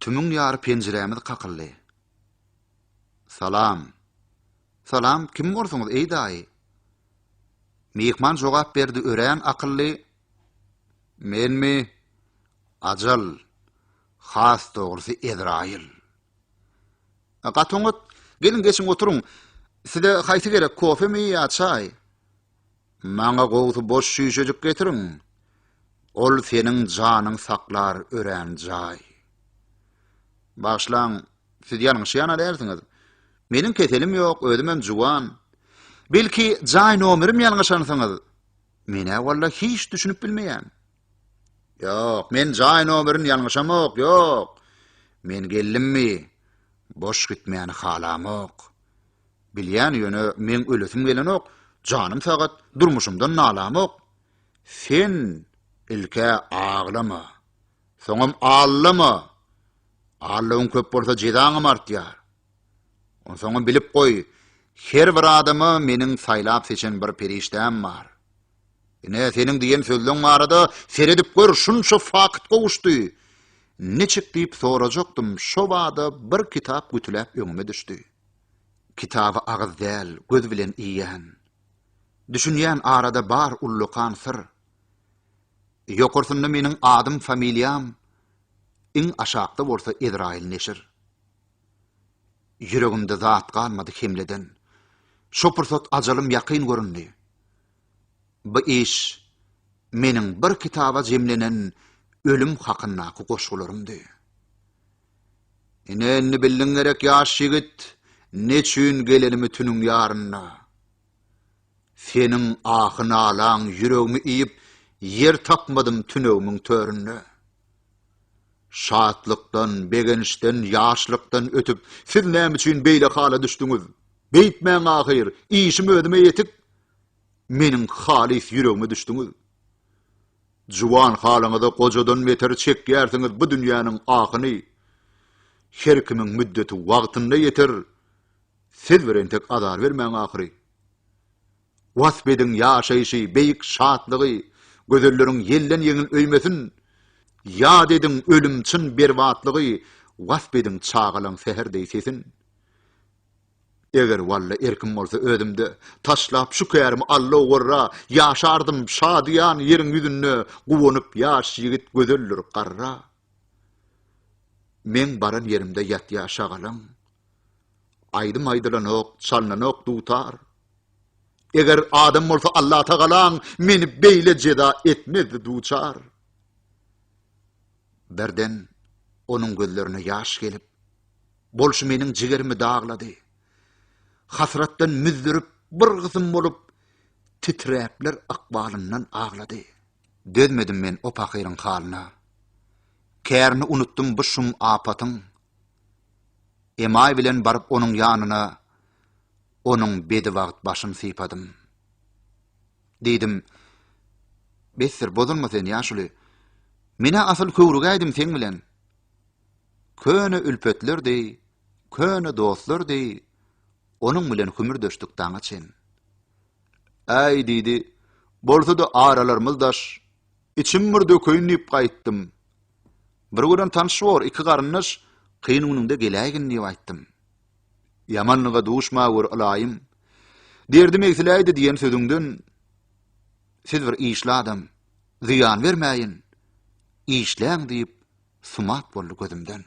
Tümüň ýary penjirämiz kakyldy. Salam. Salam, kim borsuňyz, eý daýy? Myhman jogap berdi örän akylly, Menmi? Ajal, has dogrusy Ezraýyl. Gaty oňat, geliň geçiň oturyň. Size haýsy gerek, kofemi ýa çaý? Maňa gowusy boş çüýşejik getiriň. Ol seniň janyň saklar örän jaý. Bagyşlaň, siz ýalňyşýan-a dälsiňiz. Meniň keselim ýok, özümem juwan. Belki, jaý nomerim ýalňyşansyňyz? Men-ä walla hiç düşünip bilmeýän. Ýok, men jaý nomerini ýalňyşamok, ýok. Men geldimmi, boş gitmäni halamok. Bilýän, ýöne meň ölesim gelenok, janym sagat, durmuşymdan nalamok. Sen ilk-ä aglama, soňam allama. Allawyň köp bolsa jezaňam artýar. Onsoňam bilip goý, her bir adama meniň saýlap-seçen bir perişdäm bar. Ine, seniň diýen sözleň barada seredip gör, şunça fakt gowuşdy. Niçik diýip sorajakdym, şo bada bir kitap gütüläp öňüme düşdi. Kitaby agyz däl, göz bilen iýýän. Düşünýän arada bar ullakan syr. Ýokarsynda meniň adym, familiýam, iň aşakda bolsa Ezraýyl neşir. Ýüregimde zat galmady hemleden. Şo pursat ajalym ýakyn göründi. Bu iş meniň bir kitaba jemlenen ölüm hakyndaky goşgularymdy. Ine indi bildiň gerek ýaş ýigit, neçün gelenimi tünüň ýarynda. Seniň ahy-nalaň ýüregimi iýip, ýer tapmadym tünegimiň töründe. Şatlykdan, begençden, ýaşlykdan ötüp, siz näme üçin beýle hala düşdüňiz? Beýtmäň ahyr, işim özüme ýetik. Meniň halys ýüregime düşdüňiz. Juwan halyňyza gojadan beter çekýärsiňiz bu dünýäniň ahyny. Her kimiň müddeti wagtynda ýeter, siz bir entek azar bermäň ahyry. Wasp ediň ýaşaýşy, beýik şatlygy, gözelleriň ýelden ýeňil öýmesin. Ýat ediň ölüm çyn berbatlygy, wasp ediň çagalaň säher deý sesin. Eger walla erkim bolsa özümde, Taşlap şu kärimi alla-owarra, Ýaşardym şadyýan ýeriň ýüzünde, Guwanyp ýaş ýigit gözeldir garra. Meň baran ýerimde ýatýa şagalaň, Aýdym aýdylanok, çalnanok dutar. Eger adam bolsa Allatagalaň, Meni beýle jeza etmezdi duçar. Birden onuň gözlerine ýaş gelip, Bolşy meniň jigerimi daglady. Hasratdan müzzürip, bir gysym bolup, Titräpler ykbalyndan aglady. Dözmedim men o pahyryň halyna. Kärini unutdym bu şum apatyň. Emaý bilen baryp onuň ýanyna, Onuň bedibagt başyn sypadym. Diýdim, Besdir, bozulma sen, ýaşuly. Men-ä asyl höwrügäýdim seň bilen. Köne ülpetler deý, köne dostlar deý, onuň bilen hümürdeşdik daňa çen. Äý, diýdi, bolsa-da aralarymyz daş, içim bir dökeýin diýip gaýtdym. Bir gören tanyş bor, iki garyndaş, kyn günüňde geläýgin diýip aýtdym. Ýamanlyga duşma gör, ylaýym. Derdim egsiläýdi diýen sözüňden, Siz bir işli adam, zyýan bermäýin, işläň diýip, sumat boldy gözümden.